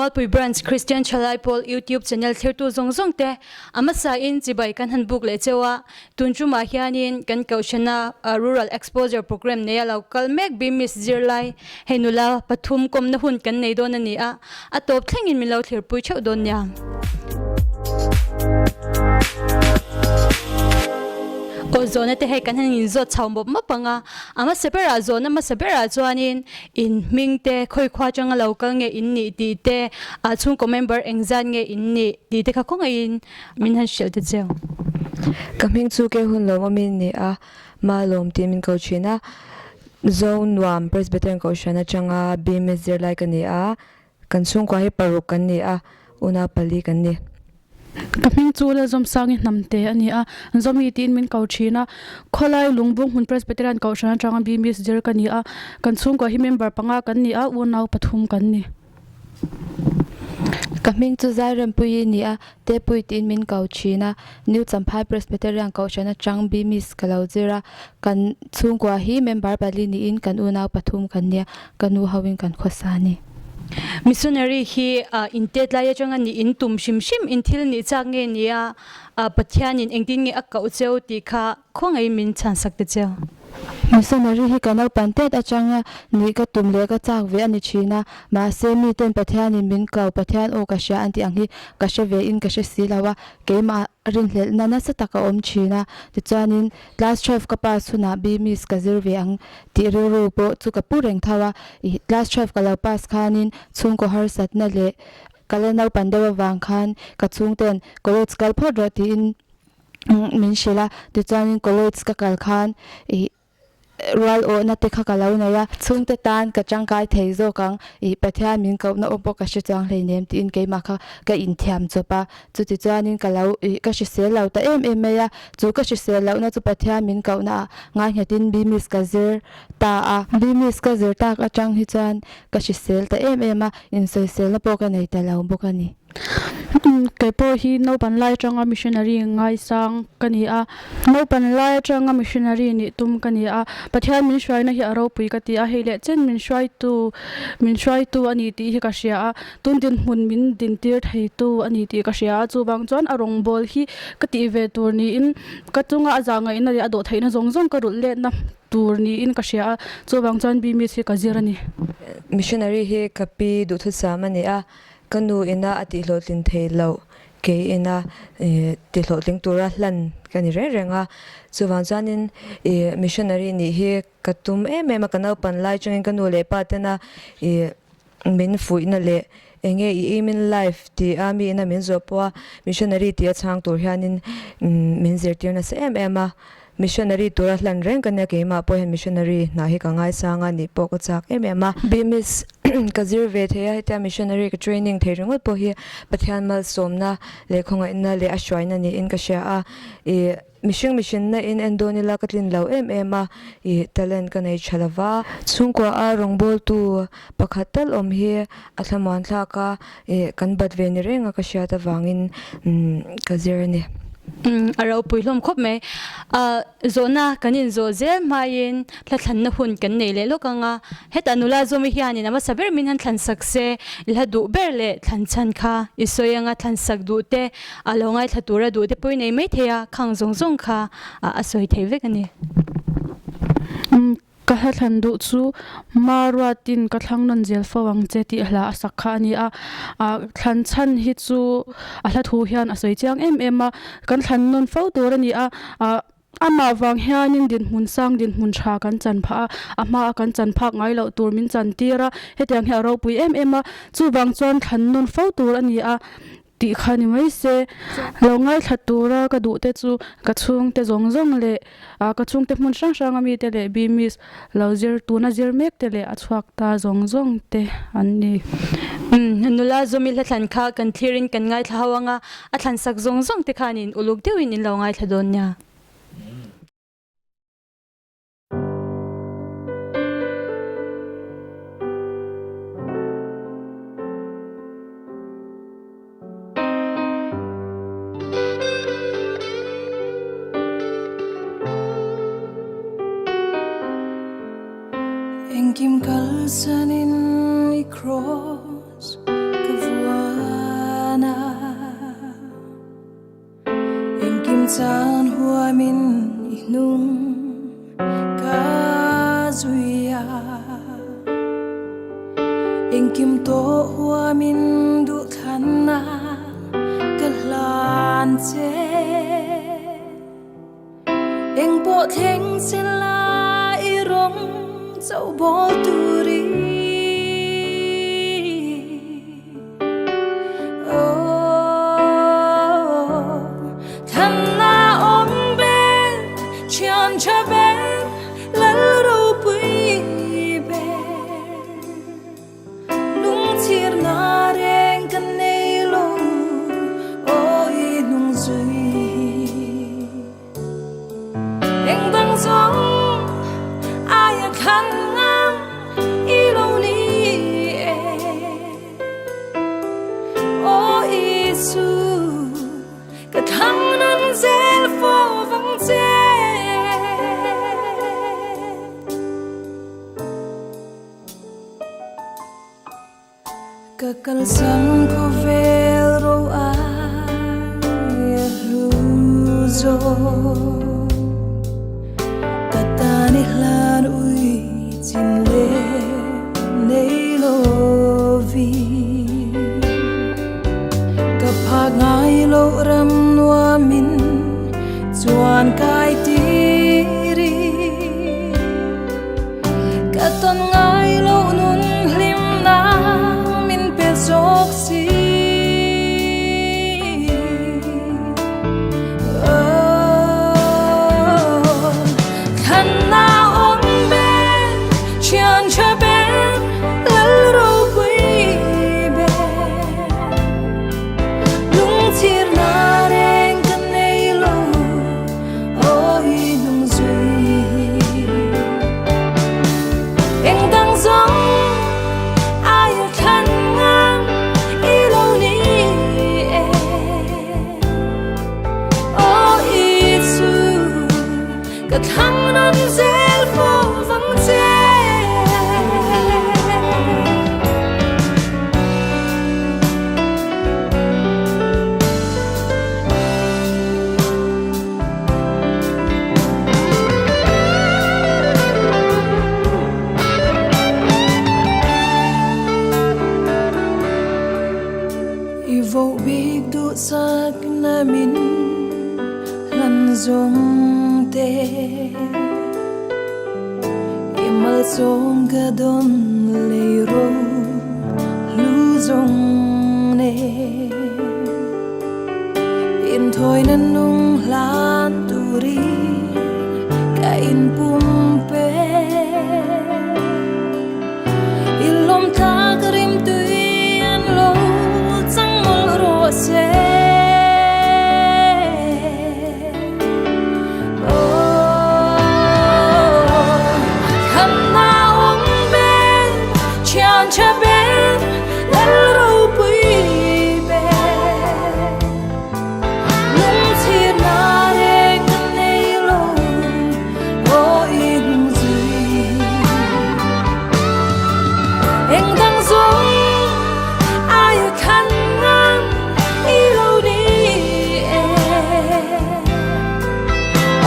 Mualpui Branch Christian Thalai Pawl YouTube channel thlirtu zawng zawng te a hmasa in chibai kan han buk leh cheu a, tun tumah hianin kan kohhrana Rural Exposure Programme neia lo kal mek BMIS zirlai hei nula pathum kawmna hun kan nei dawn a ni a, a tawp thlengin min lo thlirpui theuh dawn nia. Aw zawhna te hei kan han inzawt chho mawp mawp ang a, a hmasa berah zawhna hmasa berah chuanin In hming te, khawi khua atanga lo kal nge in nih tih te, ah chhungkaw member engzat nge in nih tih te kha khawngaihin min han hrilh ta cheu. Ka hming chu ke hun lawm awmin ni a, ma lawm tih min ko thin a, Zo nuam Presbyterian Kohhran atanga BMS zirlai ka ni a, Kan chhungkua hi paruk kan ni a, unau pali kan ni. Ka hming chu Lalzawmsangi Hnamte a ni a, Zawmi tiin min ko thin a. Khawlai Lungbung hmun Presbyterian Kohhran atanga BMIS zir ka ni a. Kan chhungkua hi member panga kan ni a, unau pathum kan ni. Ka hming chu Zairempuii ni a, Tepui tiin min ko thin a. New Champhai Presbyterian Kohhran atang BMIS ka lo zir a. Kan chhungkua hi member pali niin kan unau pathum kan nia, ka nu hoin kan khawsa a ni. Missionary hi intet lai atanga ni in tum hrim hrim in thil nih chak nge nia Pathianin engtin nge a koh cheu tih kha khawngaih min chhansak ta cheu. Missionary hi ka naupan tet atanga nih ka tum leh ka chak ve a ni thin a, mahse miten Pathianin min ko, Pathian aw ka hria an tih ang hi ka hre ve in ka hre si lo a, keimah rinhlelhna nasa tak a awm thin a, tichuanin Class 12 ka pass hunah BMIS ka zir ve ang tih rilru pawh chu ka pu reng tho a, ih class 12 ka lo pass khanin chhungkaw harsatna leh ka la naupan deuh avang khan ka chhungten college kal phawt rawh tiin min hrilh a, tichuanin college ka kal khan ih rual awhna te kha ka lo nei a, chhungte tan ka tangkai thei zawk ang ih Pathian min kohna awm pawh ka hre chuang hleinem tiin keimah kha ka inthiam chawp a. Chutichuanin ka lo ih ka hrisel lo ta em em mai a, chu ka hrisel lohna chu Pathian min kohna ah ngainghetin BMIS ka zir ta a. BMIS ka zir tak atang hi chuan ka hrisel ta em em a, insawiselna pawh ka nei ta lo bawk a ni. Kei pawh hi naupan lai atanga missionary ngaisang ka ni a, naupan lai atanga missionary nih tum ka ni a, Pathian min hruaina hi a ropui ka ti a, hei leh chen min hruaitu min hruaitu a ni tih hi ka hria a. Tun dinhmun min dintir theitu a ni tih ka hria a, chuvang chuan a rawngbawl hi ka tih ve tur niin ka chunga a zah ngaihna leh a dawh theihna zawng zawng ka rulh letna tur niin ka hria a, chuvang chuan BMIS hi ka zir a ni. Missionary hi ka pi duhthusam a ni a, ka nu ina a tihhlawhtlin thei loh kei ina tihhlawhtling tura hlan ka ni reng reng a, chuvang chuanin missionary nih hi ka tum em em a, ka naupan lai chungin ka nu leh pa tena ih Min fuihna leh enge i aim in life ti a mi ina min zawh pawh a missionary ti a chhang tur hianin min zirtir nasa em em a, missionary tura hlan reng ka nia keimah pawh hian missionary hna hi ka ngaisang a nih pawh ka chak em em a. BMIS ka zir ve thei a hetia missionary ka training thei ringawt pawh hi Pathian malsawmna leh khawngaihna leh a hruaina niin ka hria a, ih Mihring mihrinna in en dawn ila ka tlin lo em em a, ih talent ka nei tha lova. Chhungkua a rawngbawltu pakhat tal awm hi a thlamuan thlak a, ih kan bat ve ni reng a ka hriat avangin ka zir a ni. A ropui hlawm khawp mai. Zawhna kan inzawh zel hmaiin Thla thlanna hun kan nei leh lawk ang a, hetah nula Zawmi hianin a hmasa ber min han thlansak se, i hla duh ber leh thlan chhan kha i sawi ang a, thlansak duh te, a lo ngaithla tura duh te pawh i nei maithei a, khang zawng zawng kha a sawi thei vek a ni. Ka hla thlan duh chu Maruatin ka thlang nawn zel fo ang che tih hla a sak kha a ni a, thlan chhan hi chu a hla thu hian a sawi chiang em em a, kan thlan nawn fo tur a ni a, Amah vang hianin dinhmun sang dinhmun tha kan chan phah a, a hmaa kan chan phak ngai loh tur min chan tir a, hetiang hi a ropui em em a, chuvang chuan thlan nawn fo tur a ni a tih kha ni mai se. Lo ngaithla tura ka duh te chu ka chhungte zawng zawng leh ka chhungte hmun hrang hrang a mite leh BMIS lo zir tuna zir mek te leh a chhuak ta zawng zawng te an ni. Nula Zawmi hla thlan kha kan thlirin kan ngaithla ho ang a, A thlan sak zawng zawng te khanin uluk deuhin in lo ngaithla dawn nia. Engkim kalsanin i cross ka vuan. chan huamin i hnung ka zui a. Engkim tawh huamin duhthlanna ka hlan che. Eng pawh thleng se la i rawng chauh bawl turin. Aw, thlanna awm ber, thian tha ber, lal ropui ber. Lungchhirna reng ka nei lo, aw i hnung zui. Eng dang zawng aia thlan ngam i lo ni e. Aw Isu, ka thlang nan zel fo vang che. Ka kalsan khawvel ro ai a hlu zawk. Ka tan i hlan ui chin leh nei lovi. Ka phak ngai loh ram nuamin chuan kai tiri. Ka tawn ngai loh nun hlimna min pe zawk si. Oh, thlanna awm ber, thian tha ber, lal ropui ber. Lungchhirna reng ka nei lo. Aw i hnung zui. Eng dang zawng aia thlan ngam i lo ni e. Aw Isu, ka thlang nawn zel fo vang che. I voh bik duhsak na min hlan zawng te. I malsawm ka dawn lei ro hlu zawng ne. Inthawina nung hlan turin ka inpumpe. I lawm tlak rim tui an lo chang mawlh rawh se.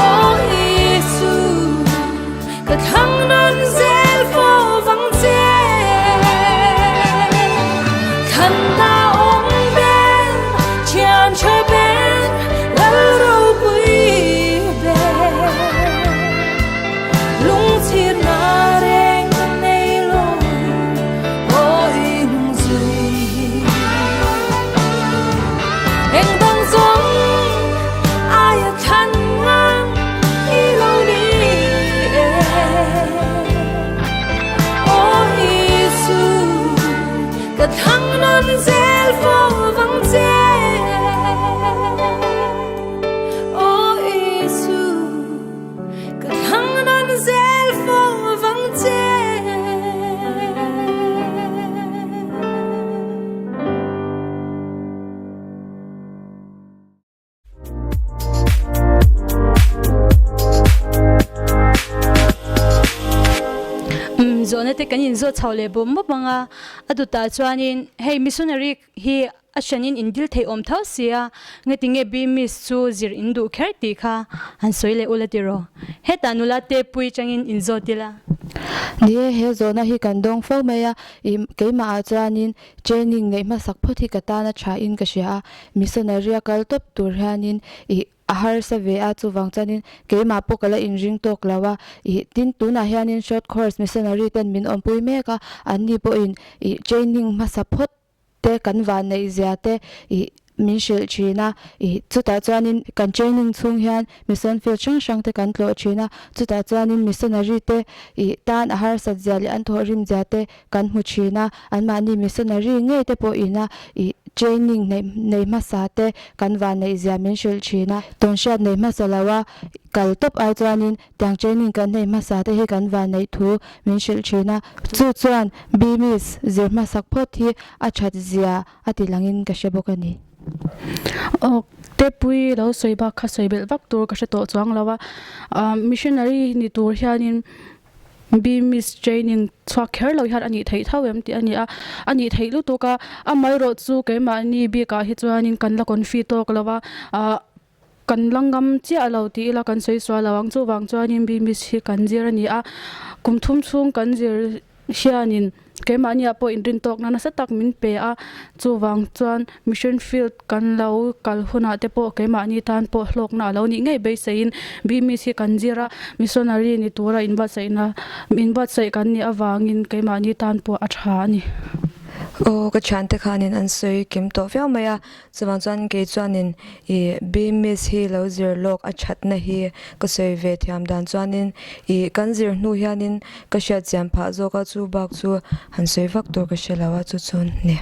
Aw Isu, ka thlang nawn zel fo vang che. Thlan ta awm ber, thian tha ber, lal ropui ber. Lungchhirna reng ka nei lo, aw i hnung zui. Eng dang zawng aia thlan ngang i lo ni e. Aw Isu, ka thlang nawn zel fo vang che. Aw Isu, ka thlang nawn zel fo vang che. Zawhna te kan inzawt chho leh bawm bawm ang a, a dutah chuanin hei missionary hi. a hranin in dil theih awm tho sia, ngatinge BMIS chu zir in duh kher tih kha han sawi leh ula tiraw? Hetah nula te pui changin in zawt ila. Ni e, he zawhna hi kan dawng fo mai a, ih keimah ah chuanin training neih hmasak phawt hi ka tan a tha in ka hria a, missionary a kal tawp tur hianin ih a harsa ve a, chuvang chuanin keimah pawh ka la inring tawk lo a, ih tin tunah hianin short course missionary ten min awmpui mek a, anni pawhin ih training hmasa phawt te kan vanneih zia te ih min hrilh thin a, ih chutah chuanin kan training chhung hian mission field hrang hrang te kan tlawh thin a, chutah chuanin missionary te ih tan a harsat zia leh an thawhrim zia te kan hmu thin a, anmahni missionary ngei te pawh ina ih training neih nei hmasa te kan vanneih zia min hrilh thin a, tawnhriat nei hmasa lo a kal tawp ai chuanin tiang training kan nei hmasa te hi kan vanneih thu min hrilh thin a, chu chuan BMIS zir hmasak phawt hi a that zia a ti langin ka hre bawk a ni. Aw Tepui lo sawi bak kha sawi belh vak tur ka hre tawh chuang lo a, missionary ni tur hianin BMIS training chhuak kher lo hian a nih theih tho em tih a ni a, a nih theih lutuk a, amaherawh chu keimahni bikah hi chuanin kan la confi tawk lo a, ah kan la ngam chiah lo tih ila kan sawi sual lo ang, chuvang chuanin BMIS hi kan zir a ni a, kum thum chhung kan zir hianin keimahniah pawh inrintawkna nasa tak min pe a, chuvang chuan mission field kan lo kal hunah te pawh keimahni tan pawh hlawkna a lo nih ngei beiseiin BMIS hi kan zir a, missionary ni tura inbuatsaihna inbuatsaih kan nih avangin keimahni tan pawh a tha a ni. Aw ka thiante khanin an sawi kim tawh viau mai a, Chuvang chuan kei chuanin ih BMIS hi lo zir lawk a thatna hi ka sawi ve thiam dan chuanin ih kan zir hnu hianin ka hriat chian phah zawk a, chu bak chu han sawi vak tur ka hre lo a chu chuan ni.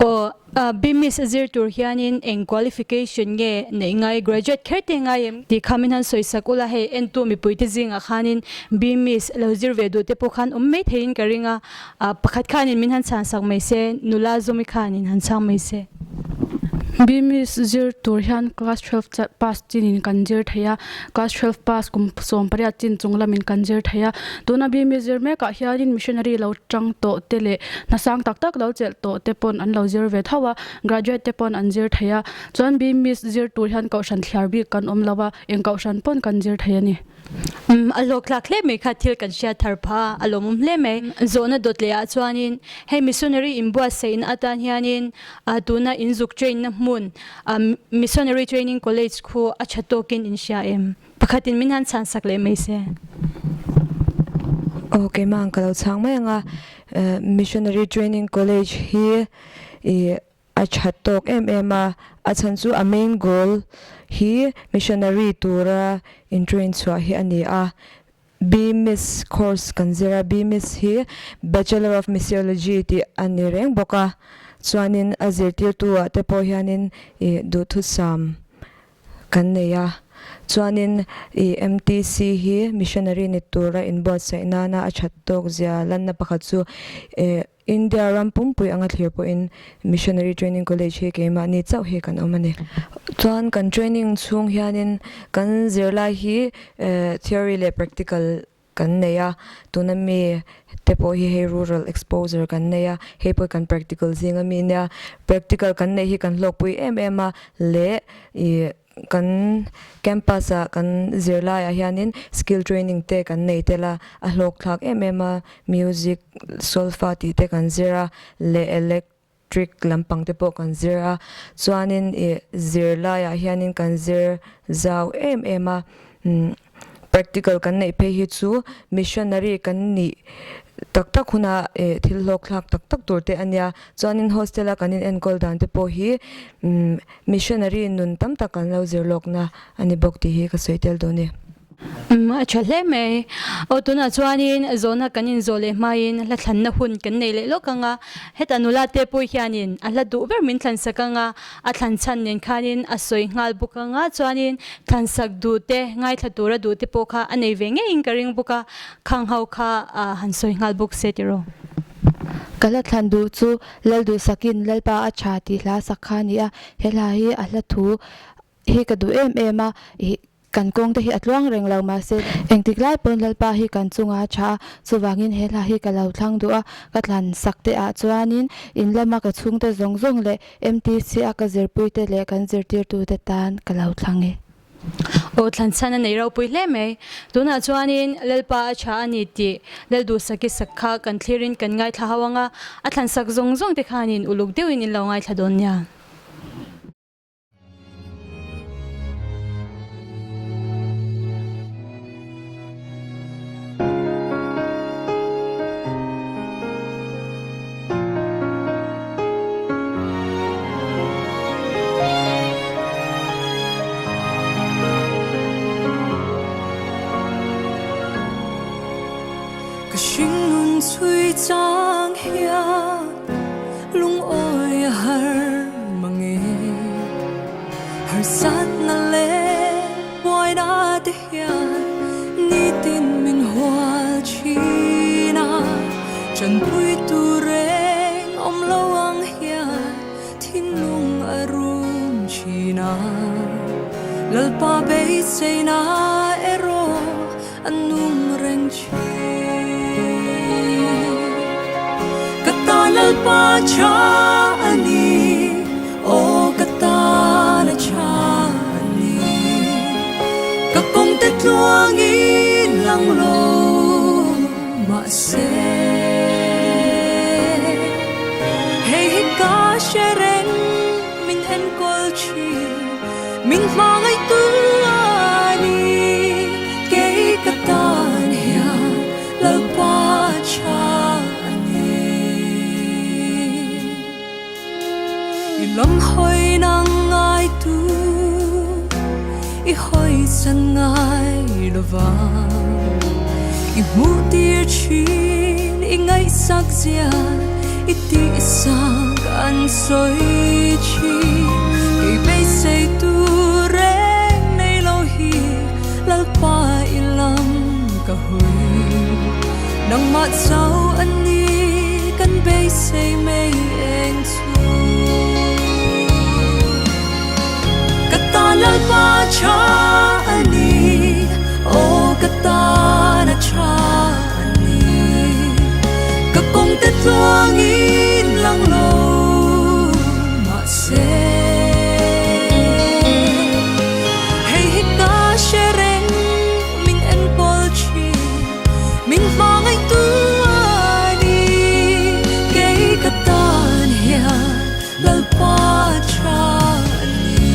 Aw BMIS a zir tur hianin eng qualification nge neih ngai graduate kher te ngai em tih kha min han sawi sak ula hei entu mipuite zingah khanin BMIS lo zir ve duh te pawh khan awm mai theiin ka ring a. Pakhat khanin min han chhan sak mai se, nula Zawmi khanin han chhang mai se. BMIS zir tur hian class 12 pass chinin kan zir thei a, class 12 pass kum 18 chin chung lamin kan zir thei a. Tuna BMIS zir mekah hianin missionary lo tang tawh te leh hna sang tak tak lo chelh tawh te pawn an lo zir ve tho a, graduate te pawn an zir thei a. Chuan BMIS zir tur hian kohhran thliar bik kan awm lo a, eng kohhran pawn kan zir thei a ni. Umm a hlawk tlak hle mai kha thil kan hriat thar pha a, a lawmawm hle mai. Zawhna dawt leh ah chuanin hei missionary inbuatsaihna atan hianin ah tuna inzuk train na hmun ah missionary training college khu a tha tawkin in hria em? Pakhatin min han chhan sak leh mai se. Aw keimah ang ka lo chhang mai ang a, missionary training college hi ih A that tawk em em a, a chhan chu a main goal hi missionary tura in train chhuah hi a ni a. BMIS course kan zir a, BMIS hi Bachelor of Missiology tih a ni reng bawk a, chuanin a zirtirtu ah te pawh hianin ih duhthusam kan nei a, chuanin ih MTC hi missionary ni tura inbuatsaih nana a that tawk zia lanna pakhat chu ih India ram pumpui anga thlir pawhin Missionary Training College hi keimahni chauh hi kan awm a ni. Chuan kan training chhung hianin kan zirlai hi theory leh practical kan nei a, tuna mi te pawh hi hei rural exposure kan nei a, hei pawh hi kan practical zinga mi nia. Practical kan neih hi kan hlawkpui em em a leh ih Kan campus ah kan zirlai ah hianin skill training te kan nei tel a, a hlawk thlak em em a, music, solfa tih te kan zir a leh electric lampang te pawh kan zir a, chuanin ih zirlai ah hianin kan zir zau em em a, umm practical kan neih phei hi chu missionary kan nih tak tak huna ih thil hlawk thlak tak tak tur te a nia, chuanin hostel a kan in enkawl dan te pawh hi umm Missionary nun tam tak kan lo zir lawkna a ni bawk tih hi ka sawi tel dawn e. Umm a tha hle mai. Aw tunah chuanin zawhna kan inzawh leh hmain hla thlanna hun kan nei leh lawk ang a, hetah nula te pawh hianin a hla duh ber min thlan sak ang a, a thlan chhan nen khanin a sawi nghal bawk ang a, chuanin thlan sak duh te ngaithla tura duh te pawh kha a nei ve ngeiin ka ring bawk a, khang ho kha han sawi nghal bawk se tiraw. Ka hla thlan duh chu Lalduhsakin Lalpa a tha tih hla sak kha a ni a, he hla hi a hla thu hi ka duh em em a, ih Kan kawng te hi a tluang reng lo mahse engtik lai pawn Lalpa hi kan chunga a tha a, chuvangin he hla hi ka lo thlang duh a, ka thlan sak te ah chuanin in lama ka chhungte zawng zawng leh MTC a ka zirpui te leh kan zirtirtu te tan ka lo thlang e. Aw thlan chhan a nei ropui hle mai. Tunah chuanin Lalpa a tha a ni tih Lalduhsaki sak kha kan thlirin kan ngaithla ho ang a, a thlan sak zawng zawng te khanin uluk deuhin in lo ngaithla dawn nia. Ka hringnun chhui chang hian lungawi a har mange. Harsatna leh buaina te hian nitin min hual thin a, chanpui tur reng awm lo ang hian thinlung a rum thin a. Lalpa beiseina erawh a nung reng thin. Ka tan Lalpa tha a ni, aw ka tan a tha a ni. Ka kawng te tluangin lang lo mahse, hei hi ka hre reng min enkawl thin. Min hmangaihtu a ni, kei ka tan hian Lalpa tha a ni. I lam hawi nang ngaitu, i hawi chan ngai lova. I hmuh tir thin, i ngaihsak zia, i tihsak an sawi thin. Kei beisei tur reng nei lo hi Lalpa i lam ka hui. Nangmah chau a ni kan beisei mai eng chu. Ka tan Lalpa tha a ni, aw ka tan a tha a ni. Ka kawng te tluangin lang lo mahse, hei hi ka hre reng min enkawl thin, min hmangaihtu a ni. Kei ka tan hian Lalpa tha a ni.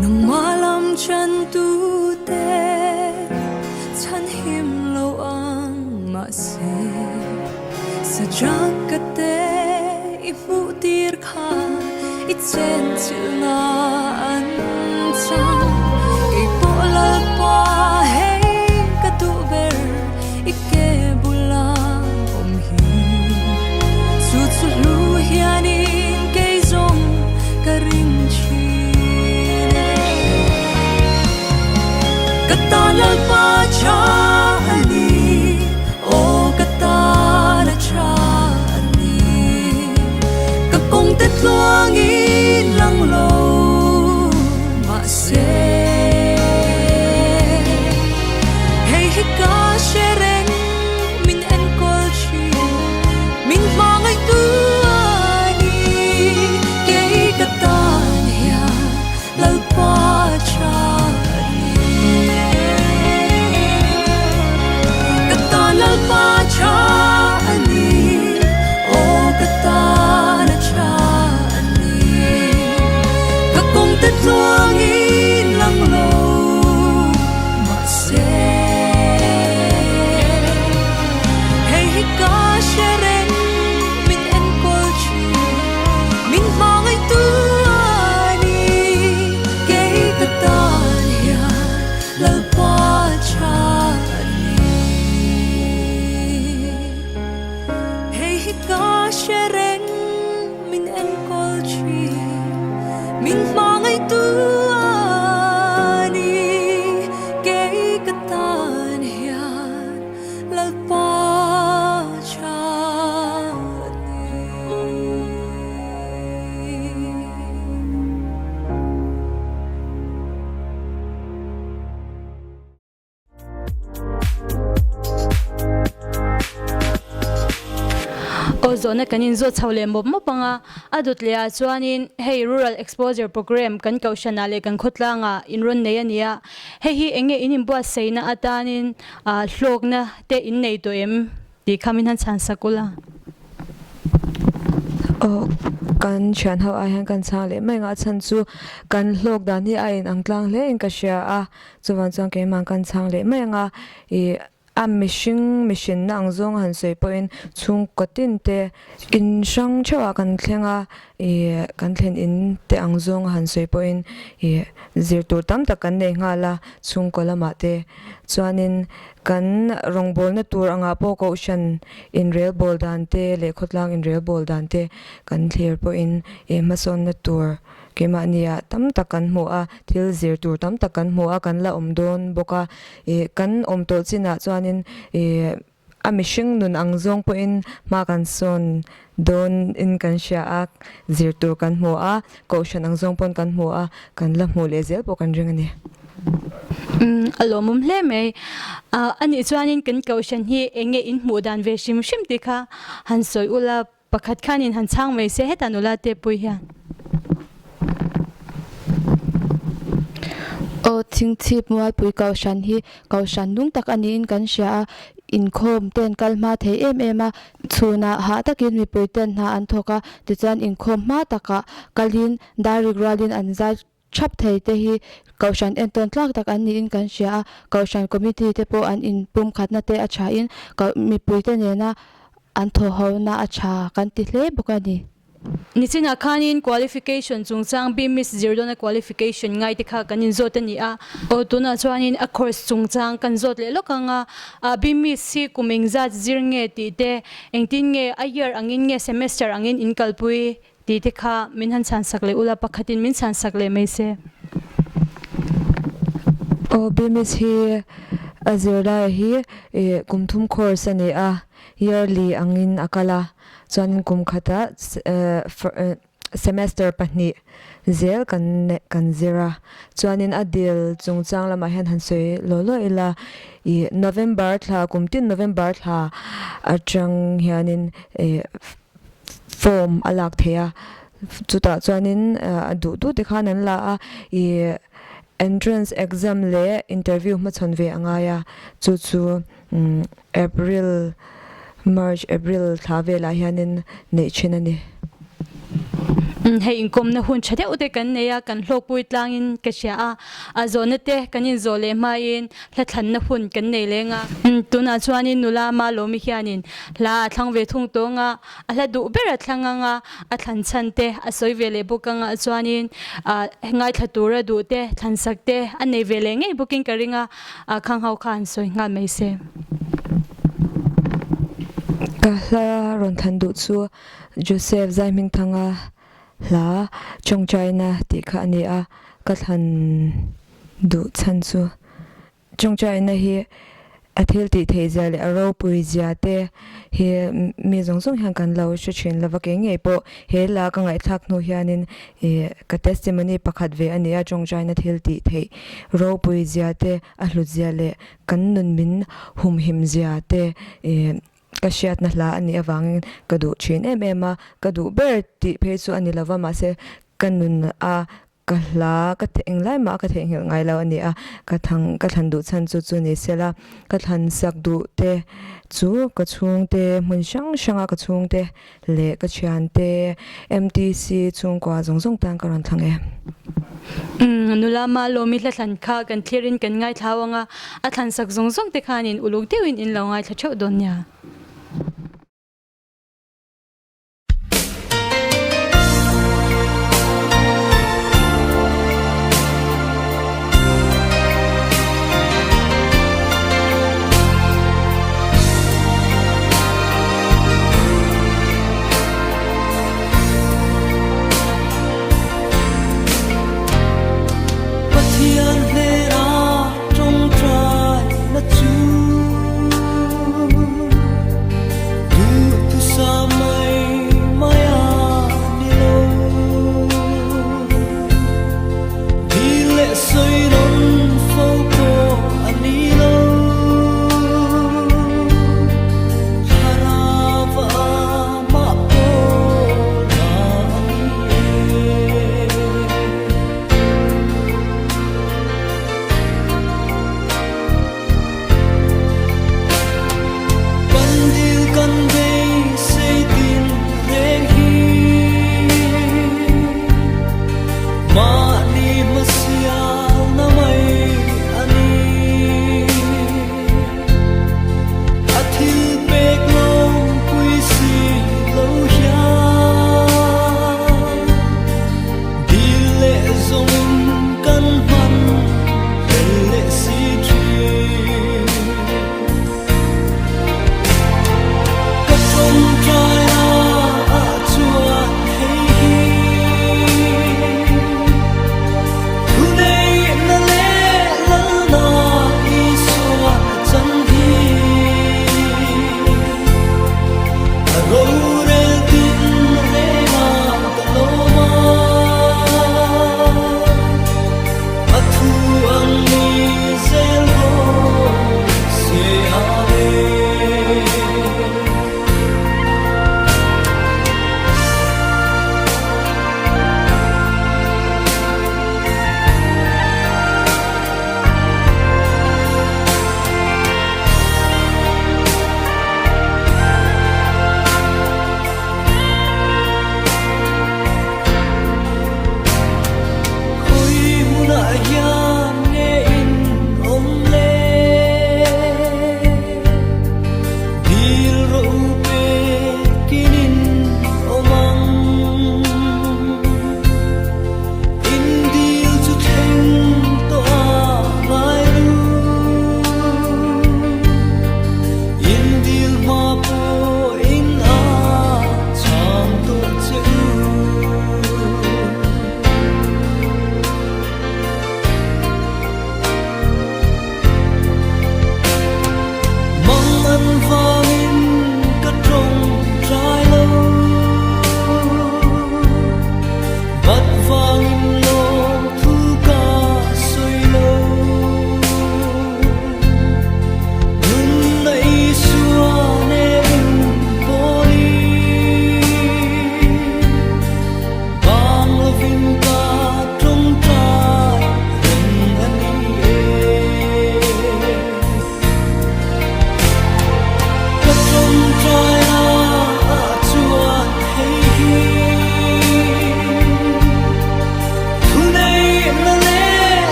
Nangmah lam chantu te chhan him lo ang mahse, Sajak ka te i hmuh tir kha i chen chilhna an chang. Kei pawh Lalpa hei ka duh ber i ke bula awm hi. Chu chu hlu hianin kei zawng ka ring thin e. Ka tan Lalpa tha a ni, aw ka tan a tha a ni. Ka kawng te tluangin lang lo. Aw zawhna kan inzawt chho leh mawp mawp ang a, a dawt leh ah chuanin hei Rural Exposure Programme kan kohhranah leh kan khawtlangah in rawn nei a ni a, hei hi eng nge in inbuatsaihna atanin hlawkna te in nei tawh em tih kha min han chhan sak ula. Aw kan thian ho ah hian kan chhang leh mai ngah chhan chu kan hlawk dan hi a inang tlang hle in ka hria a, chuvang chuan keimah kan chhang leh mai ang a, ih A mihring mihrinna ang zawng han sawi pawhin chhungkaw tin te in hrang theuhah kan thleng a, ih kan thlen in te ang zawng han sawi pawhin ih zir tur tam tak kan nei nghal a chhungkaw lamah te. Chuanin kan rawngbawlna tur angah pawh kohhran inrelbawl dan te leh khawtlang inrelbawl dan te kan thlir pawhin ih hmasawnna tur Keimahnia tam tak kan hmu a, thil zir tur tam tak kan hmu a, kan la awm dawn bawk a. Ih, kan awm tawh chinah chuanin ih a mihring nun ang zawng pawhin hma kan sawn dawn in kan hria a, zir tur kan hmu a, kohhran ang zawng pawn kan hmu a, kan la hmuh leh zel pawh kan ring a ni. Umm, a lawmawm hle mai. Ah, anih chuanin kan kohhran hi eng nge in hmuh dan ve hrim hrim tih kha han sawi ula. Pakhat khanin han chhang mai se heta nula te pui hian. Aw Chhingchhip Mualpui Kohhran hi Kohhran nung tak a niin kan hria a, inkhawm ten kal hma thei em em a, chhunah hah takin mipui ten hna an thawk a, tichuan inkhawm hma takah kalin dar rik rualin an zai Thap thei te hi Kohhran entawn tlak tak an niin kan hria a, Kohhran Committee te pawh an inpumkhatna te a thain mipui te nena an thawhhona a tha kan ti hle bawk a ni. Nichinah khanin qualification chungchang BMIS zir dawna qualification ngai te kha kan inzawt a ni a, aw tunah chuanin a course chungchang kan zawt leh lawk ang a, BMIS hi kum engzat zir nge tih te, engtin nge a year angin nge semester angin in kalpui Tih te kha min han chhan sak leh ula, pakhatin min chhan sak leh mai se. Aw BMS hi a zirlai hi kum thum course a ni a, yearly angin a kal a, chuanin kum khatah semester pahnih zel kan kan zir a, chuanin a dil chungchang lamah hian han sawi law law ila, ih November thla kum tin November thla atang hianin ih form a lak theih a chutah chuanin a duh duh te khan an la a ih entrance exam leh interview hmachhawn ve a ngai a chu chu April March April thla velah hianin neih thin a ni. Hei inkawmna hun tha deuh te kan nei a kan hlawkpui tlangin ka hria a a zawhna te kan inzawh leh hmain hla thlanna hun kan nei leng a. Tunah chuanin nula Malawmi hianin hla a thlang ve thung tawng a, a hla duh ber a thlang ang a, a thlan chhan te a sawi ve leh bawk ang a, chuanin ngaithla tura duh te, thlan sak te a nei ve leh ngei bawkin ka ring a, khang ho kha an sawi nghal mai se. Ka hla rawn thlan duh chu Joseph Zaihmingthanga hla Chawngchaina tih kha a ni a, ka thlan duh chhan chu Chawngchaina hi a thil tih theih zia leh a ropui zia te hi mi zawng zawng hian kan lo hre thin lova kei ngei pawh he la ka ngaihthlak hnu hianin ih ka testimony pakhat ve a ni a Chawngchaina thil tih theih ropui zia te a hlut zia leh kan nun min humhim zia te ih Ka hriatna hla a nih avangin ka duh thin em em a, ka duh ber tih phei chu a ni lova mahse ka nun a ka hla ka englai mah ka theihnghilh ngai lo a ni a, ka thang ka thlan duh chhan chu chu ni sela ka thlan sak duh te chu ka chhungte hmun hrang hranga ka chhungte leh ka thiante MTC chhungkua zawng zawng tan ka rawn thlang e. Umm nula Malawmi hla thlan kha kan thlir in kan ngaithla ang a, a thlan sak zawng zawng te khanin uluk deuhin in lo ngaithla theuh dawn nia. Pathian hnena tawngtaina chu duhthusam mai mai a ni lo. Dil leh sawi rawn fo pawh a ni lo. Thlarau a mah.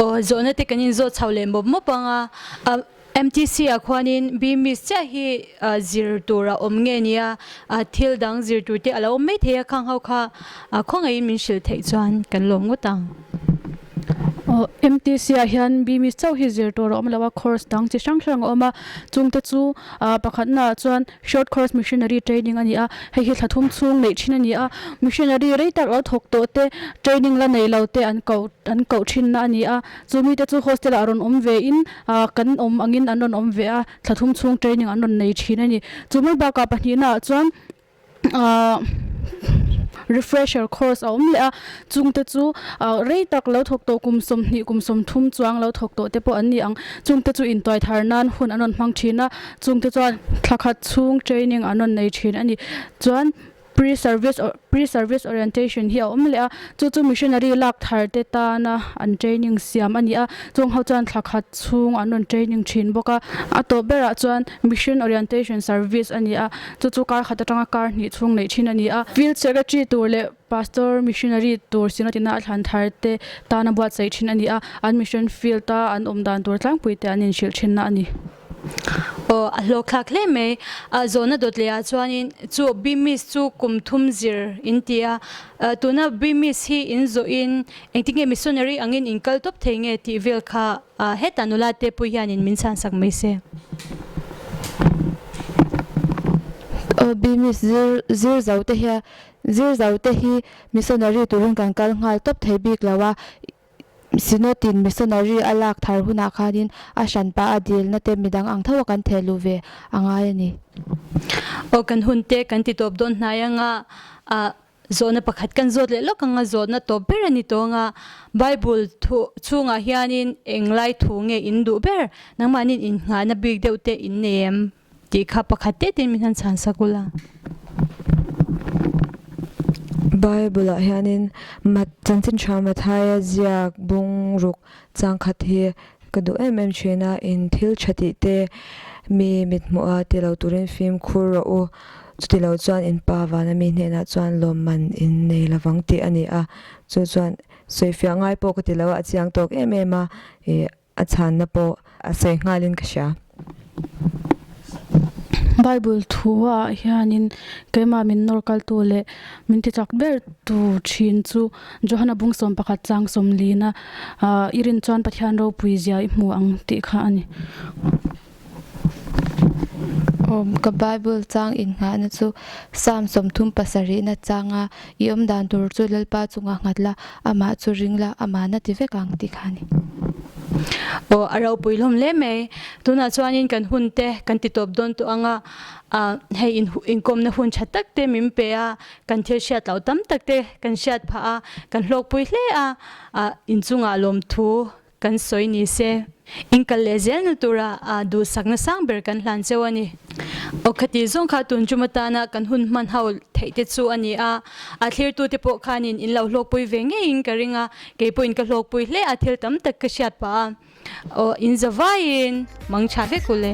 Aw, zawhna te kan inzawt chho leh mawp mawp ang a, MTC ah khuanin BMIS chiah hi zir tur a awm nge nia, thil dang zir tur te a lo awm mai thei a, khang ho kha khawngaihin min hrilh theih chuan kan lawm ngawt ang. Aw, MTC ah hian BMIS chauh hi zir tur a awm lo a, course dang chi hrang hrang a awm a, chungte chu pakhatnaah chuan Short Course Missionary Training a ni a, hei hi thla thum chhung neih thin a ni a, missionary rei tak lo thawk tawh te, training la nei lo te an koh an koh thinna a ni a, chu mite chu hostel ah rawn awm ve in kan awm angin an rawn awm ve a, thla thum chhung training an rawn nei thin a ni. Chu mai bakah pahnihna ah chuan ahh refresher course a awm leh a, chungte chu rei tak lo thawk tawh kum 20 kum 30 chuang lo thawk tawh te pawh an ni ang, chungte chu intuai thar nan hun an rawn hmang thin a. Chungte chuan thla khat chhung training an rawn nei thin a ni. Chuan pre-service pre-service orientation hi a awm leh a, chu chu missionary lak thar te tana an training siam a ni a, chung ho chuan thla khat chhung an rawn training thin bawk a. A tawp berah chuan mission orientation service a ni a, chu chu kar khat atanga kar hnih chhung neih thin a ni a. Field secretary tur leh Pastor missionary tur Sinatina a thlan thar te tana buatsaih thin a ni a, an mission field a an awm dan tur tlangpui te an inhrilh thinna a ni. Aw, a hlawkthlak hle mai. A zawhna dawt leh ah chuanin chu BMIS chu kum thum zir in ti a, tuna BMIS hi in zawh in engtinge missionary angin in kal tawp thei nge tih vel kha hetah nula te pawh hianin min chhansak mai se. Aw, BMIS zir zir zo te hian Zir zo te hi missionary turin kan kal nghal tawp thei bik lo a, Synod in missionary a lak thar hunah khanin a hran pah a dilna te midang ang tho a kan theh luh ve a ngai a ni. Aw kan hun te kan ti tawp dawn hnai anga ah zawhna pakhat kan zawt leh lawk anga zawhna tawp ber a ni tawng a, Bible thu chhungah hianin englai thu nge in duh ber nangmahnin innghahna bik deuh te in nei em? Tih kha pakhat te tein min han chhan sak ula. Bible ah hianin Mat chanchin tha Mathaia ziak bung ruk chang khat hi ka duh em em thin a, in thil tha tih te mi mit hmuh a ti lo turin fimkhur rawh u, chuti lo chuan in pa vana mi hnenah chuan lawmman in nei lovang tih a ni a, chu chuan sawifiah ngai pawh ka ti lo a, a chiang tawk em em a, ih A chhanna pawh a sawi nghalin ka hria. Bible thu ah hianin keimah min nawr kaltu leh min ti chak ber tu thin chu Johana bung 11 chang 40 na i rin chuan Pathian ropui zia i hmu ang tih kha a ni. Awm ka Bible chang innghahna chu Psalm 37 na changa i awm dan tur chu Lalpa chungah nghat la, amah chu ring la, amah na ti vek ang tih kha a ni. Aw, a ropui hlawm hle mai. Tunah chuanin kan hun te kan ti tawp dawn tawh ang a, hei inkawmna hun tha tak te min pe a, kan thil hriat loh tam tak te kan hriat phah a, kan hlawkpui hle a, inchungah lawmthu Kan sawi ni se, in kal leh zelna tura duhsakna sang ber kan hlan cheu a ni. Aw khati zawng kha tun tum atana kan hun hman ho theih te chu a ni a, a thlirtute pawh khanin in lo hlawkpui ve ngeiin ka ring a, kei pawhin ka hlawkpui hle a, thil tam tak ka hriat pah a. Aw in zavaiin mang tha vek u le.